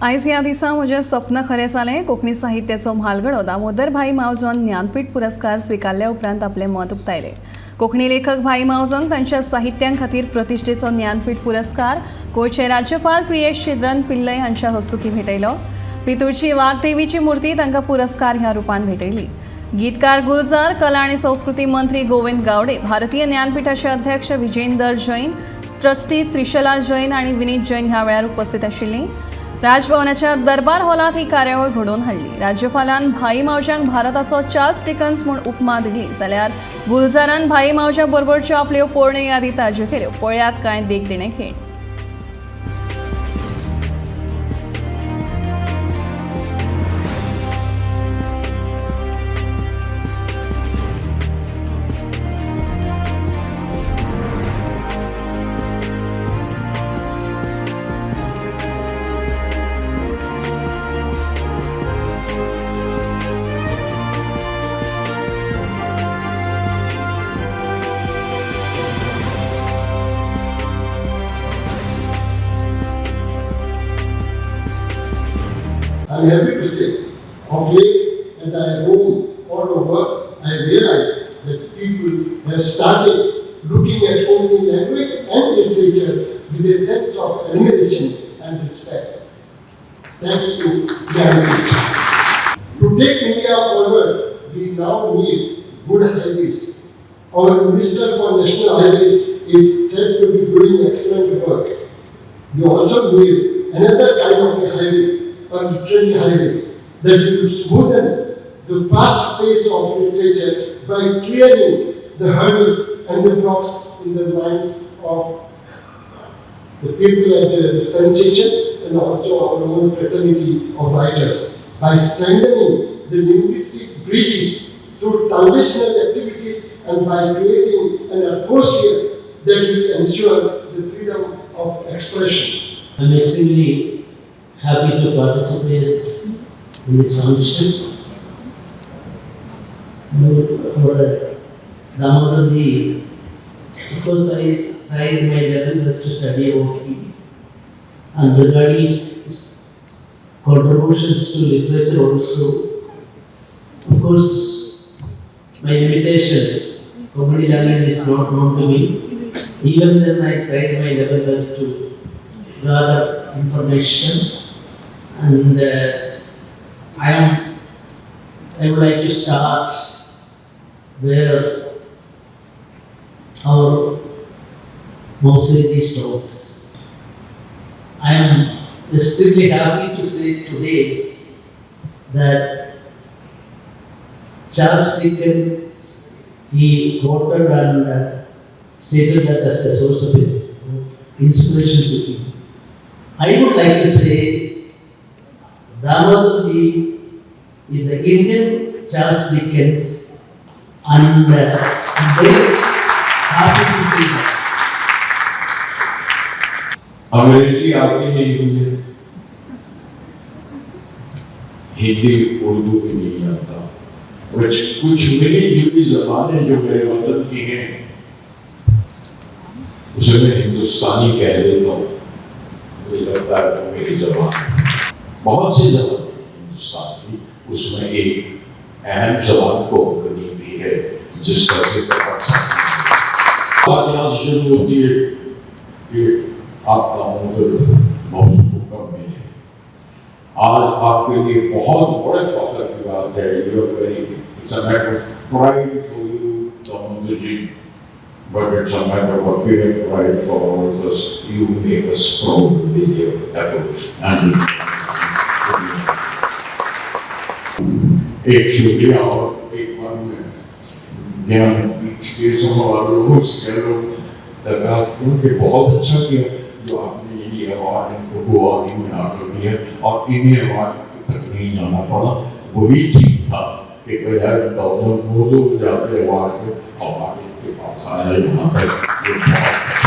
आयज ह्या दिसा म्हजें सपन खरें जालें. कोंकणी साहित्याचो म्हालगडो दामोदर भाई मावजोन ज्ञानपीठ पुरस्कार स्विकारल्या उपरांत आपलें मत उक्तायलें. कोंकणी लेखक भाई मावजोन तांच्या साहित्यां खातीर प्रतिश्ठेचो ज्ञानपीठ पुरस्कार गोंयचे राज्यपाल प्रियेश श्रीधरन पिल्लय हांच्या हस्तुकीं भेटयलो. पितूळची वाघदेवीची मूर्ती तांकां पुरस्कार ह्या रुपान भेटयली. गीतकार गुलजार, कला आनी संस्कृती मंत्री गोविंद गावडे, भारतीय ज्ञानपीठाचे अध्यक्ष विजेंदर जैन, ट्रस्टी त्रिशला जैन आनी विनीत जैन ह्या वेळार उपस्थित आशिल्ली. राजभवनाच्या दरबार हॉलांत ही कार्यावळ घडोवन हाडली. राज्यपालान भाई मावज्यांक भारताचो चार्ल्स डिकन्स म्हूण उपमा दिली, जाल्यार गुलजारान भाई मावज्या बरोबरच्यो आपल्यो पोरण्यो यादी ताज्यो केल्यो. पळयात कांय देखदिणे खेळ. I'm happy to say, of late, as I roam all over, I realize that people have started looking at Konkani language and literature with a sense of admiration and respect. Thanks to Jnanpith. To take India forward, we now need good highways. Our Minister for National Highways is said to be doing excellent work. We also need another kind of a highway, a literary highway, that will smoothen the fast pace of literature by clearing the hurdles and the blocks in the minds of the people at the dispensation and also our own fraternity of writers, by strengthening the linguistic bridges through translational activities and by creating an atmosphere that will ensure the freedom of expression. I'm extremely happy to participate in this function. For Damodar ji, of course, I tried my level best to study about him, and regarding his contributions to literature also. Of course, my limitation, Konkani language is not known to me. Even then, I tried my level best to gather information, and I would like to start where our Mauseji stopped. I am extremely happy to say today that Charles Dickens, he quoted and stated that as a source of inspiration to him. I would like to say Damodar ji is the Indian Charles Dickens, and I'm very happy to say that. अंग्रेजी आती नहीं मुझे, हिंदी उर्दू भी नहीं आता। कुछ कुछ मिली जुली जबानें जो मेरे वतन की हैं, उसे मैं हिंदुस्तानी कह देता हूँ। मुझे लगता है वो मेरी जबान है। बहुत सी जबान हिंदुस्तान की, उसमें एक अहम जबान कोंकणी भी है, जिसका जिक्र पाकिस्तान बात यहाँ से शुरू होती है कि आप दामोदर मौजूद को कब मिले। आज आपके लिए बहुत बड़े फख्र की बात है। You are very it's a matter of pride for you, Damodar ji, but it's a matter of great pride for all of us. You make us proud with your efforts. And एक शुक्रिया और एक bar मैं Jnanpith K समारोह से दरखास्त करूँ कि बहुत अच्छा किया जो आपने ये अवार्ड इनको गोवा ही में आकर दिया और इन्हें अवार्ड तक नहीं जाना पड़ा। वही ठीक था कि बजाय डॉक्टर मोजो जाते अवार्ड के, अवार्ड इनके पास आया यहाँ तक। ये बहुत